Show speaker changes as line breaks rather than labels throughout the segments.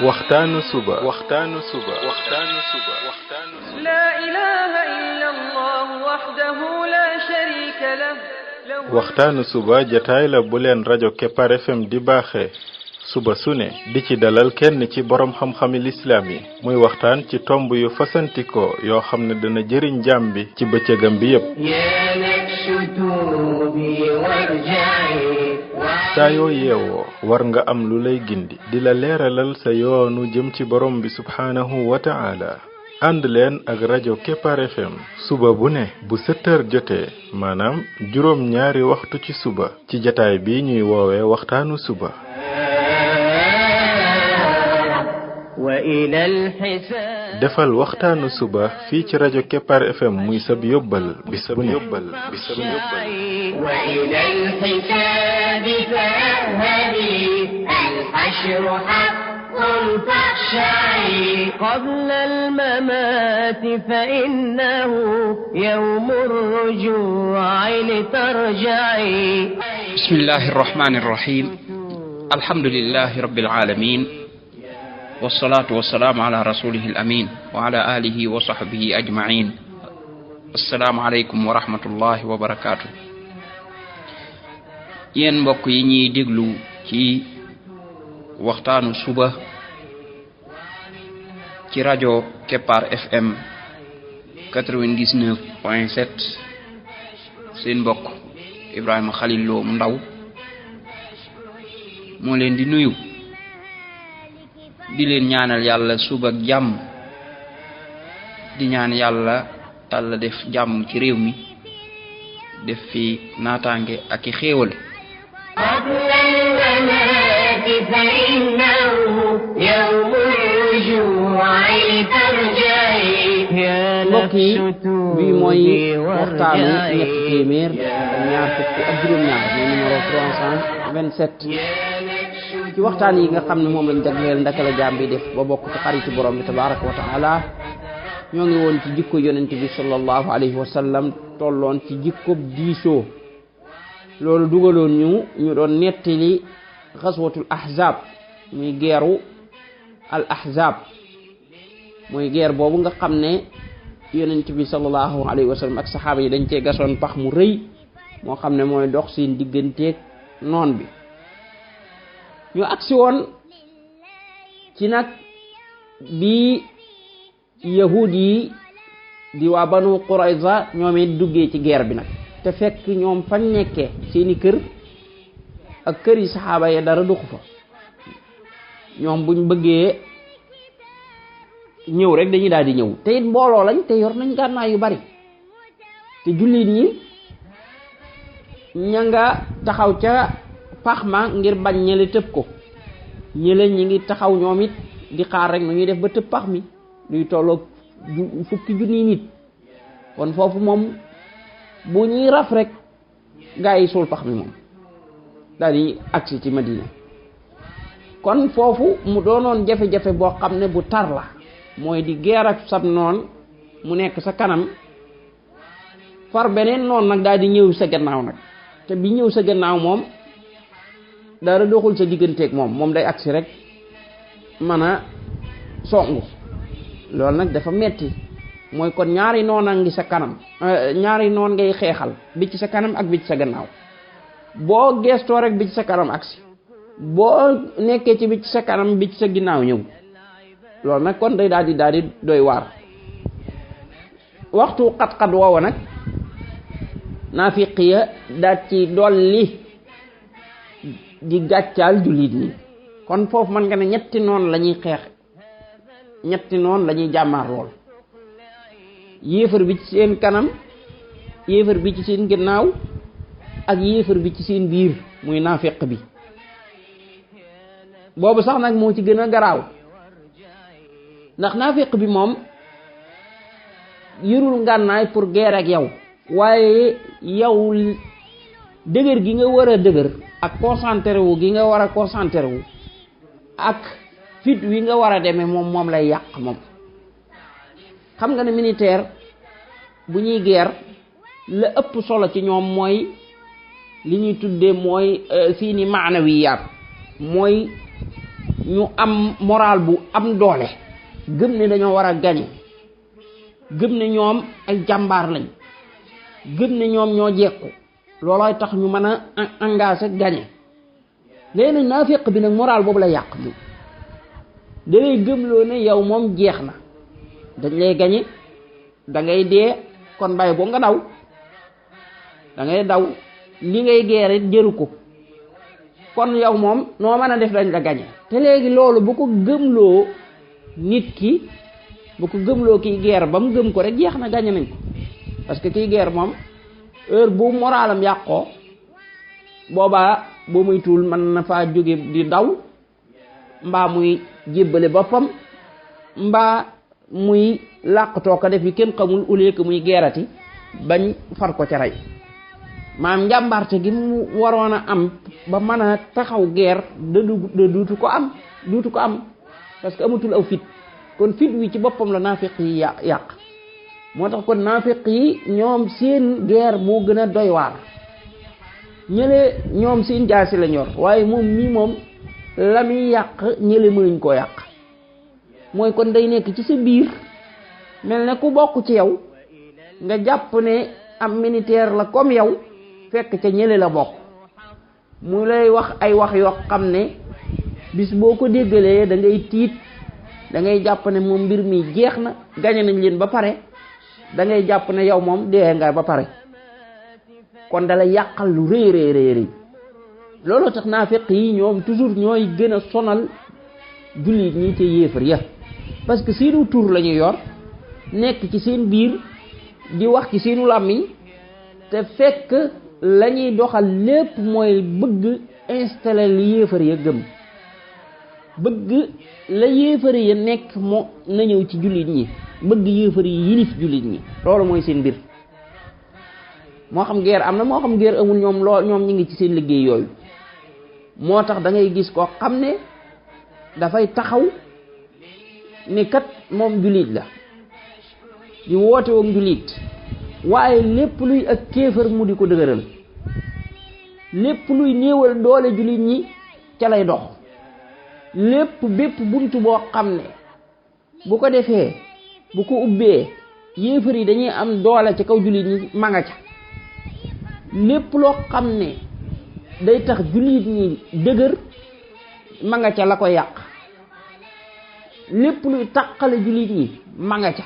waxtaanu suba
لا إله إلا الله وحده لا شريك له
waxtaanu suba jataay la bu leen rajo Kepar FM di baaxee suba su ne di ci dalal kenn ci borom xam-xami lislaam yi muy waxtaan ci tomb yu fasantikoo yoo xam ne dana jëriñ jaam bi ci bëccëgam bi yépp saa yoo yeewoo war nga am lu lay gindi di la leeralal sa yoonu jëm ci borom bi subhaanahu wa ta'ala ànd leen ak rajo Kepar FM suba bu ne bu 7h jotee maanaam juróom ñaari waxtu ci suba ci jataay bi ñuy woowee waxtaanu suba defal waxtaanu suba fii ci rajo Kepar FM muy sab yóbbal bis bu ne
قبل الممات فإنه يوم الرجوع لترجعي
بسم الله الرحمن الرحيم الحمد لله رب العالمين والصلاة والسلام على رسوله الأمين وعلى آله وصحبه أجمعين السلام عليكم ورحمة الله وبركاته yéen mbokk yi ñuy déglu ci waxtaanu suba ci rajo Kepar FM 99.7 seen mbokk Ibrahima Khalil Lo mu ndaw moo leen di nuyu di leen ñaanal yàlla suba ak jàmm di ñaan yàlla Yàlla def jàmm ci réew mi def fi naataange ak i xéewal
mbokk yi bi mooy waxtaanu ñetti téeméer ñaar fukk ak juróom-ñaar mooy numéro 327 ci waxtaan yi nga xam ne moom lañ jagleel ndaka la jaam bi def ba bokk ci xaritu borom bi tabaraka wa taala ñoo ngi woon ci jikko yonent bi sallallahu alayhi wa sallam tolloon ci jikko diisoo loolu dugaloon ñu doon nettali xaswatul ahzab muy geeru al ahzab mooy geer boobu nga xam ne yonent bi sallallahu alayhi wa sallam ak saxaaba yi dañ cee gasoon pax mu rëy moo xam ne mooy dox seen digganteeg noon bi ñu agsi woon ci nag bi yahud yi di waa banu Qurayza ñoom it duggee ci guerre bi nag te fekk ñoom fañ nekkee seeni kër ak kër yi saxaaba yi dara duxu fa ñoom buñ bëggee ñëw rek dañuy daal di ñëw te it mbooloo lañ te yor nañ gànnaay yu bari te jullit ñi ña nga taxaw ca pax ma ngir bañ ñële tëb ko ñële ñi ngi taxaw ñoom it di xaar rek nu ñuy def ba tëb pax mi luy tolloog fukki junni nit kon foofu moom bu ñuy raf rek gaa yi suul pax mi moom daal di agsi ci Madina kon foofu mu doonoon jafe-jafe boo xam ne bu tar la mooy di geer ak sab noon mu nekk sa kanam far beneen noon nag daal di ñëw sa gannaaw nag te bi ñëw sa gannaaw moom dara doxul sa digganteeg moom day agsi rek mën a songu loolu nag dafa metti mooy kon ñaari noon a ngi sa kanam ñaari noon ngay xeexal bi ci sa kanam ak bi ci sa gannaaw boo gestoo rek bi ci sa kanam agsi boo nekkee ci bi ci sa kanam bi ci sa ginnaaw ñëw loolu nag kon day daal di doy waar waxtu xat-xat woowa nag naafiq ya daal ci dolli di gàccaal jullit ñi kon foofu mën nga ne ñetti noon la ñuy xeex ñetti noon la ñuy jàmmaar lool yéefar bi ci seen kanam yéefar bi ci seen ginnaaw ak yéefar bi ci seen biir muy naafiq bi boobu sax nag moo ci gën a garaaw ndax naafiq bi moom yërul ngànnaay pour guerre ak yow waaye yow dëgër gi nga war a dëgër ak concentré wu gi nga war a concentré wu ak fit wi nga war a demee moom lay yàq moom xam nga ne militaire bu ñuy guerre la ëpp solo ci ñoom mooy li ñuy tuddee mooy fii ni maanawiyaat mooy ñu am moral bu am doole gëm ne dañoo war a gañe gëm ne ñoom ay jàmbaar lañ gëm ne ñoom ñoo jekku loolooy tax ñu mën a engagé gañe léegi nag naafiq bi nag moral boobu la yàq bi da lay gëmloo ne yow moom jeex na dañ lay gañe da ngay dee kon bàyyi boo nga daw da ngay daw li ngay geere jëru ko kon yow moom noo mën a def dañ la gañe te léegi loolu bu ko gëmloo nit ki bu ko gëmloo kiy geer ba mu gëm ko rek jeex na gañe nañ ko parce que kiy geer moom heure bu moralam yàqoo boobaa boo muy tuul mën na faa jóge di daw mbaa muy jébbale boppam mbaa muy làqtoo ko def yi kenn xamul au lieu que muy geerati bañ far ko ca rey maam njàmbarte gi mu waroon a am ba mën a taxaw geer da duutu ko am parce que amatul aw fit kon fit wi ci boppam la naafiq yi yàq moo tax kon naafiq yi ñoom seen geer moo gën a doy waar ñële ñoom seen jaasi la ñor waaye moom mii moom la muy yàq ñële mënuñ koo yàq mooy kon day nekk ci sa biir mel ne ku bokk ci yow nga jàpp ne am militaire la comme yow fekk ca ñële la bokk mu lay wax ay wax yoo xam ne bis boo ko déggalee da ngay tiit da ngay jàpp ne moom mbir mi jeex na gañe nañ leen ba pare da ngay jàpp ne yow moom dee nga ba pare kon dala yàqal lu rëy rëy loolu tax naafiq yi ñoom toujours ñooy gën a sonal jullit ñi te yéefar ya parce que seenu tur la ñu yor nekk ci seen biir di wax ci seenu làmmiñ te fekk la ñuy doxal lépp mooy bëgg installer li yéefar ya gëm bëgg la yéefar ya nekk moo na ñëw ci jullit ñi bëgg yéefar yi yilif jullit ñi loolu mooy seen mbir moo xam guerre am na moo xam guerre amul ñoom ñi ngi ci seen liggéey yooyu moo tax da ngay gis koo xam ne dafay taxaw ne kat moom jullit la di woote woon jullit waaye lépp luy ak kéefër mu di ko dëgëral lépp luy néewal doole jullit ñi ca lay dox bépp buntu boo xam ne bu ko defee bu ko ubbee yéefar yi dañuy am doole ci kaw jullit ñi ma nga ca lépp loo xam ne day tax jullit ñi dëgër ma nga ca la ko yàq lépp luy tàqale jullit ñi ma nga ca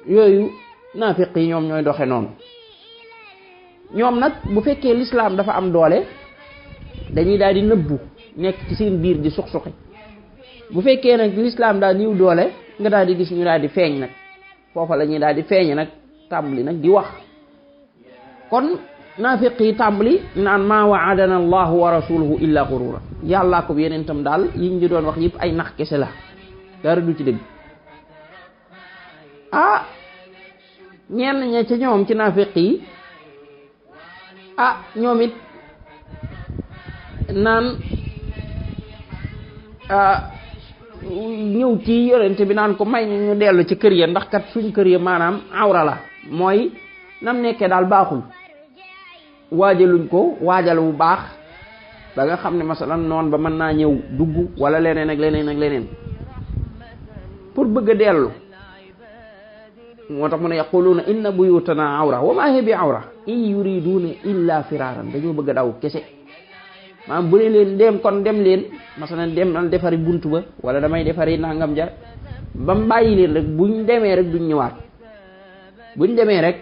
yooyu naafiq yi ñoom ñooy doxe noonu ñoom nag bu fekkee l'islam dafa am doole dañuy daal di nëbbu nekk ci seen biir di suq-suqi bu fekkee nag l'islam daal niw doole nga daal di gis ñu daal di feeñ nag foofa la ñuy daal di feeñ nag tàmbali nag di wax kon naafiq yi tàmbali naan maa waadana allahu wa rasuluhu illa gurura yàllaa ko yeneen tam daal yiñ di doon wax yëpp ay nax kese la dara du ci dëgg ñenn ña ca ñoom ci naafiq yi ñoom it naan ñëw ci yorente bi naan ko may ñu dellu ci kër ya ndax kat suñ kër ya maanaam awra la mooy nam nekkee daal baaxul waajaluñ ko waajal bu baax ba nga xam ne masalan noon ba mën naa ñëw dugg wala leneen ak leneen pour bëgg a dellu moo tax mu ne yaquluna inna buyutana awra wa ma hiya bi awra in yuriduna illa firaran dañoo bëgg a daw kese maanaam bu ne leen dem kon dem leen masalan dem nan defari buntu ba wala damay defari nangam ja ba mu bàyyi leen rek buñ demee rek duñ ñëwaat buñ demee rek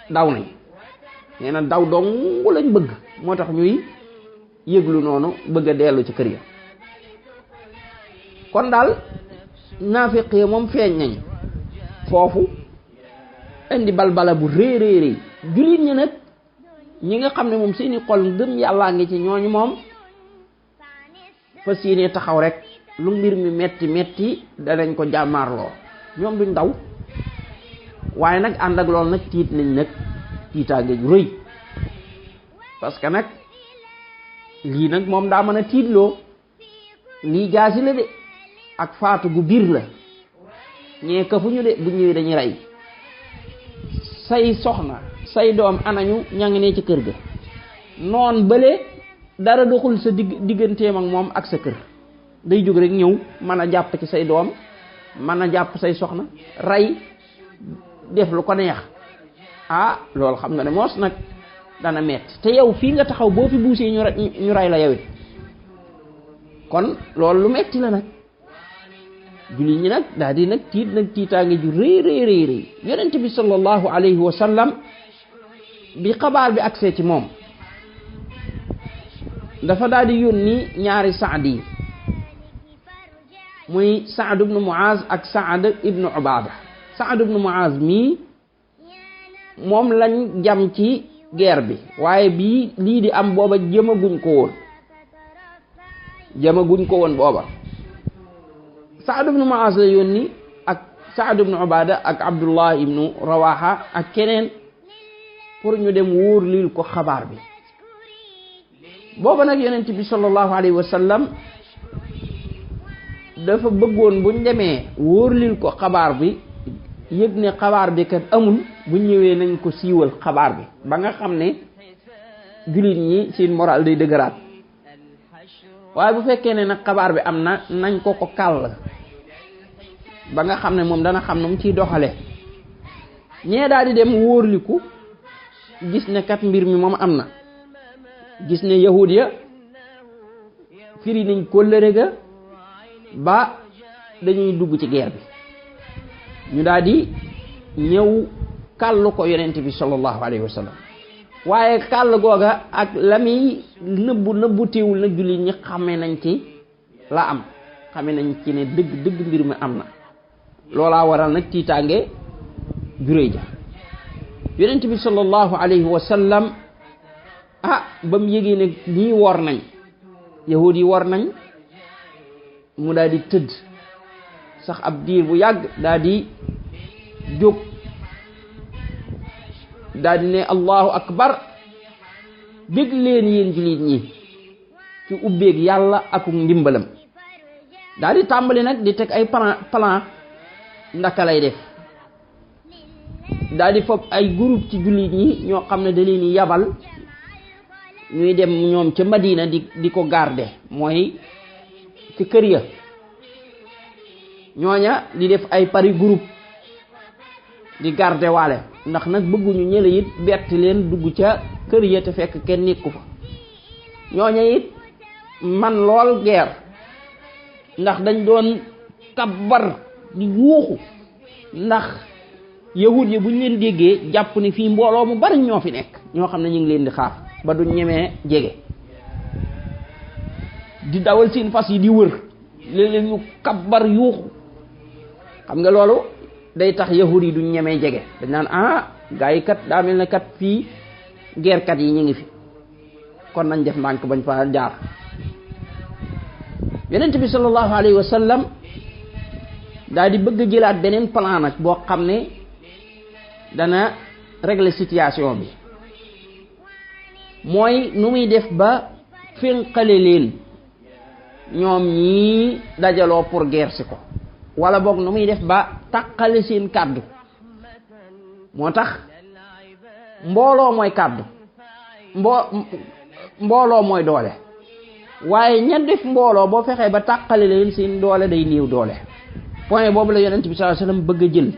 daw nañ nee na daw dong lañ bëgg moo tax ñuy yëglu noonu bëgg a dellu ci kër ya kon daal naafiq yi moom feeñ nañ foofu indi balbala bu réy jullit ñi nag ñi nga xam ne moom seeni xol gëm yàllaa ngi ci ñooñu moom fas yéene taxaw rek lu mbir mi metti danañ ko jàmmaarloo ñoom duñ daw waaye nag ànd ak loolu nag tiit nañ nag tiitaange ju rëy parce que nag lii nag moom daa mën a tiitloo lii jaasi la de ak faatu gu biir la ñee kafuñu de bu ñëwee dañuy rey say soxna say doom anañu ña ngi ne ci kër ga noon bële dara doxul sa digganteem ak moom ak sa kër day jóg rek ñëw mën a jàpp ci say doom mën a jàpp say soxna rey def lu ko neex loolu xam nga ne moos nag dana metti te yow fii nga taxaw boo fi buusee ñu rey la yow it kon loolu lu metti la nag jullit ñi nag daal di nag tiitaange ju rëy yonent bi sallallahu alayhi wa sallam bi xabaar bi agsee ci moom dafa daal di yónni ñaari Saad yi muy Saad ibnu Muaz ak Saad ibnu Ubaada. Saad ibnu Muaz mii moom lañ jam ci guerre bi waaye bii lii di am booba jëmaguñ ko woon booba. Saad ibnu Muaz la yónni ak Saad ibnu Ubaada ak Abdullah ibnu Rawaha ak keneen pour ñu dem wóor lil ko xabaar bi. booba nag yonent bi sallallahu alayhi wa sallam dafa bëggoon buñ demee wóorlil ko xabaar bi yëg ne xabaar bi kat amul bu ñëwee nañ ko siiwal xabaar bi ba nga xam ne jullit ñi seen moral day dëgëraat waaye bu fekkee ne nag xabaar bi am na nañ ko kàll ba nga xam ne moom dana xam ne mu ciy doxale ñee daal di dem wóorliku gis ne kat mbir mi moom am na gis ne yahud ya firi nañ kóllëre ga ba dañuy dugg ci guerre bi ñu daal di ñëw kàll ko yonent bi sallallahu alayhi wa sallam waaye kàll googa ak la muy nëbbu teewul na jullit ñi xamee nañ ci la am xamee nañ ci ne dëgg mbir mi am na loolaa waral nag tiitaange juróy ja yonent bi sallallahu alayhi wa sallam ba mu yëgee ne ñii wor nañ yahud yi wor nañ mu daal di tëdd sax ab diir bu yàgg daal di jóg daal di ne allahu akbar bég leen yéen jullit ñi ci ubbeeg yàlla ak ndimbalam daal di tàmbali nag di teg ay plan ndaka lay def daal di foog ay groupe ci jullit ñi ñoo xam ne da leen di yabal ñuy dem ñoom ca Madina di ko garder mooy ci kër ya ñooña di def ay pari groupe di garder waale ndax nag bëgguñu ñële it bett leen dugg ca kër ya te fekk kenn nekku fa ñooña it man lool guerre ndax dañ doon kabbar di yuuxu ndax yahud yi buñ leen déggee jàpp ne fii mbooloo mu bari ñoo fi nekk ñoo xam ne ñu ngi leen di xaar ba duñ ñemee jege di dawal seen fas yi di wër léeg-léeg ñu kabbar yuuxu xam nga loolu day tax yahud yi duñ ñemee jege dañ naan gaa yi kat daa mel ne kat fii geerkat yi ñu ngi fi kon nañ def ndànk bañ fa jaar yonent bi sallallahu alayhi wa sallam daal di bëgg jëlaat beneen plan nag boo xam ne dana régler situation bi mooy nu muy def ba fénqale leen ñoom ñii dajaloo pour guerre si ko wala boog nu muy def ba tàqale seen kàddu moo tax mbooloo mooy kàddu mbooloo mooy doole waaye ña def mbooloo boo fexee ba tàqale leen seen doole day néew doole point boobu la yonent bi sallallahu alayhi wasallam bëgg a jël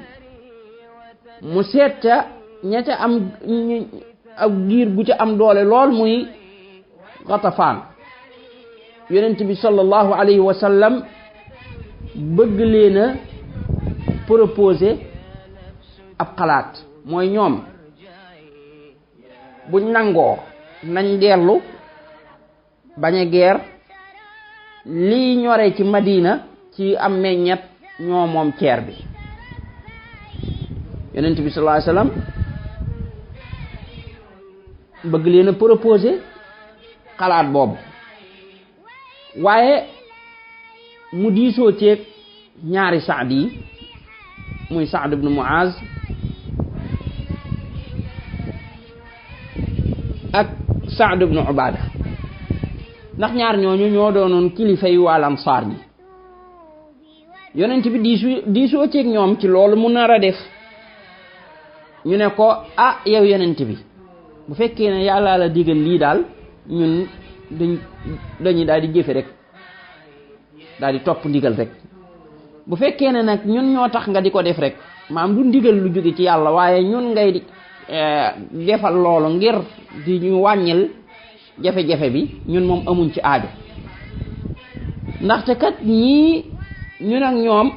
mu seet ca ña ca am ak giir gu ca am doole lool muy Ghatafaan yonent bi sallallahu alayhi wa sallam bëgg leen a proposer ab xalaat mooy ñoom buñ nangoo nañ dellu bañ a guerre lii ñoree ci Madina ci am meññet ñoo moom ceer bi yonent bi sallallahu alayhi wa sallam bëgg leen a proposer xalaat boobu waaye mu diisoo ceeg ñaari Saad yi muy Saad ibn Muaz ak Saad ibn Ubaada ndax ñaar ñooñu ñoo doonoon kilifa yu waa Ansaar ñi yonent bi diisoo ceeg ñoom ci loolu mu nar a def ñu ne ko yow yonent bi bu fekkee ne yàlla la digal lii daal ñun dañuy daal di jëfe rek daal di topp ndigal rek. bu fekkee ne nag ñun ñoo tax nga di ko def rek maam du ndigal lu jóge ci yàlla waaye ñun ngay di defal loolu ngir di ñu wàññil jafe-jafe bi ñun moom amuñ ci aajo ndaxte kat ñii ñun ak ñoom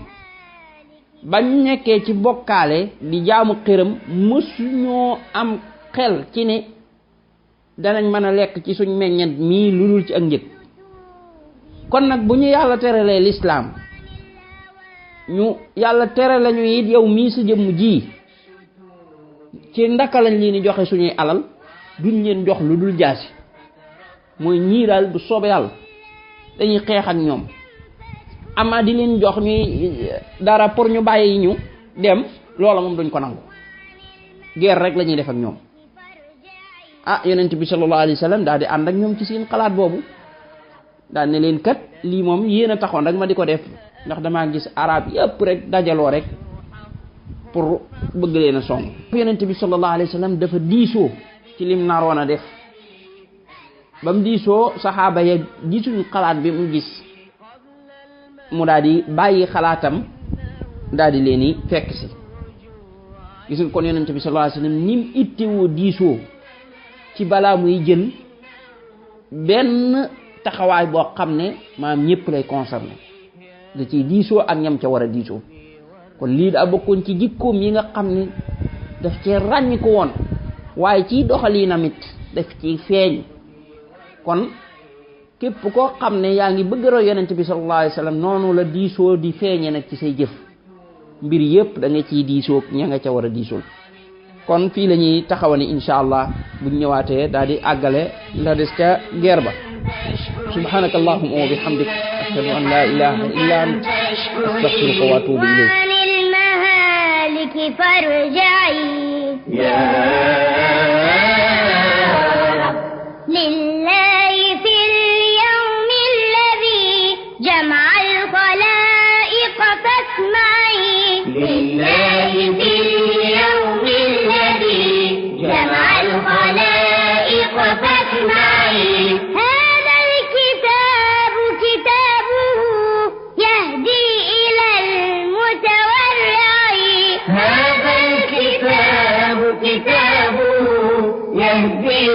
bañ nekkee ci bokkaale di jaamu xëram mësuñoo am xel ci ne danañ mën a lekk ci suñ meññet mii lu dul ci ak njëg kon nag bu ñu yàlla teralee lislaam ñu yàlla tere lañu it yow mii sa jëmm ji ci ndaka lañ leen di joxe suñuy alal duñ leen jox lu dul jaasi mooy ñii daal du soobe yàlla dañuy xeex ak ñoom ama di leen jox ñuy dara pour ñu bàyyi ñu dem loola moom duñ ko nangu guerre rek la ñuy def ak ñoom yonent bi sallallahu alayhi wa sallam daal di ànd ak ñoom ci seen xalaat boobu daal ne leen kat lii moom yéen a taxoon rek ma di ko def ndax damaa gis arab yëpp rek dajaloo rek pour bëgg leen a song yonent bi sallallahu alayhi wa sallam dafa diisoo ci lim naroon a def ba mu diisoo saxaaba ya gisuñ xalaat bi mu gis mu daal di bàyyi xalaatam daal di leen i fekk si gisuñ kon yonent bi sallallahu alayhi wa sallam nim ittewoo diisoo ci balaa muy jël benn taxawaay boo xam ne maam ñëpp lay concerné da ciy diisoo ak ñam ca war a diisoo kon lii daa bokkoon ci jikkoom yi nga xam ne daf cee ràññ ko woon waaye ciy doxalinam it daf ciy feeñ kon képp koo xam ne yaa ngi bëgg a roy yonent bi sallallahu alayhi wa sallam noonu la diisoo di feeñe nag ci say jëf mbir yëpp da nga ciy diisoo ña nga ca war a diisool kon fii la ñuy taxawani insha allah buñ ñëwaatee daal di àggale la des ca guerre ba subhanaka allahumma wa bihamdik ashhadu an la ilaha illa anta astaghfiruka wa atubu ilayk
لله في اليوم الذي جمع الخلائق فاسمعي لله في اليوم الذي جمع الخلائق فاسمعي هذا الكتاب كتابه يهدي إلى المتورع هذا الكتاب كتابه يهدي